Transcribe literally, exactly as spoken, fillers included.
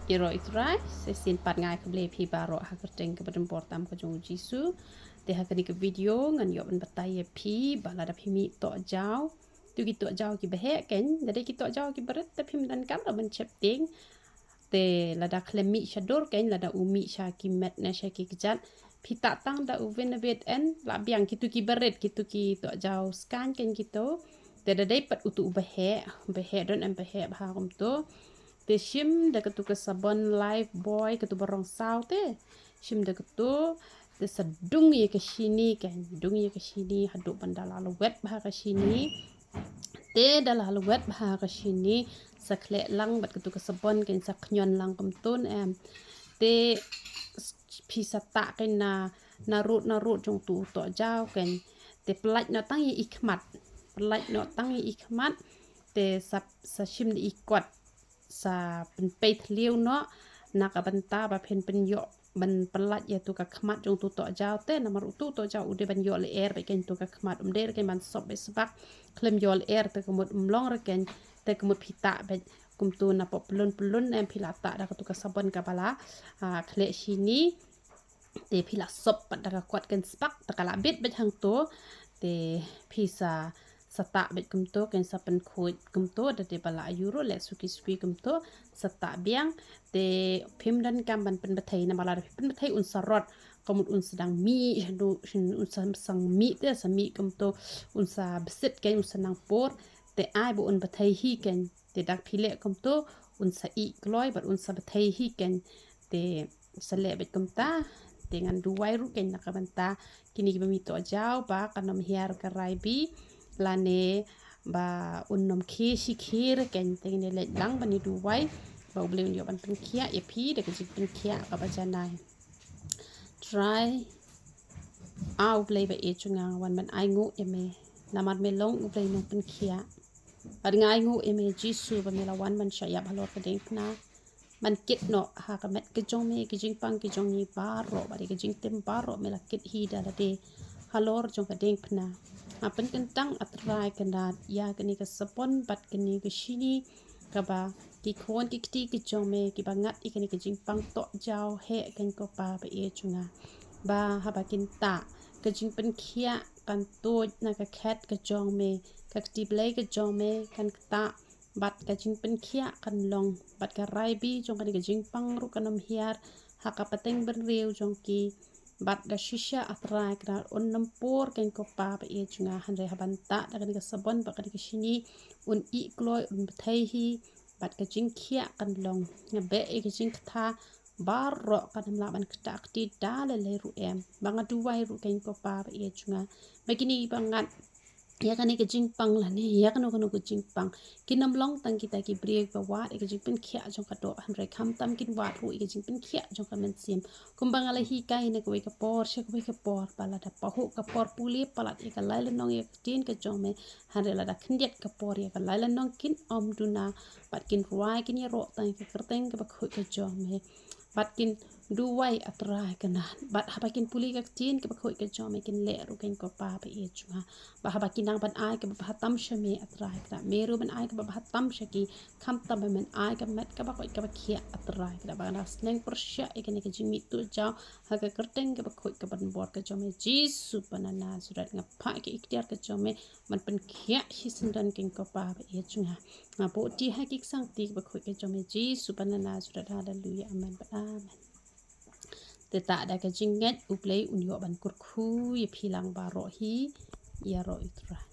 Ïaroh Ïthuh Trai, sa shisien pat nga ai khublei ïa phi baroh ha ka kyrteng kaba donbor tam ka jong u Jisu. Te ha kane ka video ngan ïoh ban batai ïa phi ba lada phi mih tohjaw, tu ki tohjaw kiba heh kein, lada ki tohjaw kiba rit te phim donkam la ban sheptieng. Te lada khlem mih sha dur kein, lada u mih sha ki met ne sha ki kjat, phi tah tang da u Vinavid en, la biang kitu kiba rit, kitu ki tohjaw skaiñ kein kitu. Te da dei pat utu uba heh, uba heh don em ba heh bha kumtu. Te shim da katu ka sabon Lifebuoy katu ba rong saw te. Shim da katu, te sa dung ïa ka shini kein, dung ïa ka shini haduh ban da la lwet bha ka shini. Te da la lwet bha ka shini, sa khleh lang bad katu ka sabon kein, sa khñion lang kumtu em. Te s-, phi sa tah kein na, na rud na rud jong utu u tohjaw kein. Te pyllait noh tang ïa i khmat. Pyllait noh tang ïa i khmat. Te sa, sa shim da i kot. Sa pynpei thliew noh na ka bynta ba phin pynïoh ban pyllait ïa tu ka khmat jong utu u tohjaw te, namar utu u tohjaw u dei ban ïoh lyer bad kein tu ka khmat, um dei re kein ban sop bad sbak. Khlem ïoh lyer te ka mut um long re kein, te ka mut phi tah bad kumtu na poh pyllun pyllun em, phi la tah da katu ka sabon kaba la, ah, khleh shini. Te phi la sop pat da ka kot kein sbak, te ka la bit bad hangtu. Te phi sa, sa tah bad kumtu kein, sa pynkhuid kumtu, da dei ba la ayu ruh leh suki suki kumtu, sa tah biang. Te phim donkam ban pynbthei, namar lada phi pynbthei un sa rot, ka mut un sa dang mih, un sa, un sa mih te, sa mih kumtu, un sa bsit kein, un sa nang pur. Te ai ba un bthei hi kein. Te da phi leh kumtu, un sa ih kloi bad un sa bthei hi kein. Te sa leh bad kumta, te ngan duwai ruh kein na ka bynta kine kiba mih tohjaw ba kan ym hiar ka rai bih lane ba un ym khie shi khie re kein. Te ngin ïa leit lang ban ïa duwai ba U Blei un ïoh ban pynkhiah ïa phi da ka jingpynkhiah kaba janai. Trai, A U Blei ba ïeit jong nga, nga wan ban ainguh ïa me, namar me long U Blei nongpynkhiah. Bad nga ainguh ïa me Jisu ba me la wan ban shah ïap halor ka diengphna, ban kit noh ha ka met ka jong me ki jingpang ki jong ngi baroh, bad ïa ki jingtim baroh me la kit hi da lade halor jong ka diengphna. Nga pynkyntang, A Trai, kynrad ïa kane ka sabon bad kane ka shini, kaba ki khun ki kti ki jong me kiba ngat ïa kane ka jingpang tohjaw heh kein, ko Pa ba ïeit jong nga, ba haba kin tah, ka jingpynkhiah kan tuid na ka khet ka jong me, ka kti Blei ka jong me kan ktah, bad ka jingpynkhiah kan long, bad ka rai bih jong kane ka jingpang ruh kan ym hiar ha ka pateng bynriew jong ki. Bad da shisha, A Trai, kynrad un ym pur kein, ko Pa ba ïeit jong nga, hynrei haba kin tah da kane ka sabon bad kane ka shini, un ih kloi, un bthei hi, bad ka jingkhiah kan long. Nga beh ïa ka jingkta baroh kan ym lah ban ktah kti da lei lei ruh em. Ba nga duwai ruh kein, ko Pa ba ïeit jong nga, ba kine kiba ngat ïa kane ka jingpang lane ïa kano kano ka jingpang, kin ym long tang kita ki briew kiba wad ïa ka jingpynkhiah jong ka doh, hynrei khamtam kin wad ruh ïa ka jingpynkhiah jong ka mynsiem. Kumba nga la hikai na kawei ka por sha kawei ka por, ba lada pahuh ka por pule palat ïa ka lai lyngnong ïa ka ktien ka jong me, hynrei lada khyndiat ka por ïa ka lai lyngnong kin ym duna, bad kin rwai kin ïaroh tang ïa ka kyrteng kaba khuid ka jong me. Bad kin duwai, A Trai, kynrad, bad haba kin pule ka ktien kaba khuid ka jong me, kin leh ruh kein, ko Pa ba ïeit jong nga, ba haba kin nang ban ai kaba bha tam sha me, A Trai, kynrad, me ruh ban ai kaba bha tam sha ki, khamtam ba men ai ka met kaba khuid kaba khiah, A Trai, kynrad. Ba nga dang sneng pyrshah ïa kane ka jingmih tohjaw ha ka kyrteng kaba khuid kaba donbor ka jong me Jisu ba na Nasareth. Nga phah ïa ka iktiar ka jong me ban pynkhiah shisyndon kein, ko Pa ba ïeit jong nga. Nga buh kti ha ki ksangkti kaba khuid ka jong me Jisu ba na Nasareth. Haleluya, amen bad amen. Te tah da ka jingngeit, U Blei un ïoh ban kyrkhu ïa phi lang baroh hi. Ïaroh Ïthuh Trai.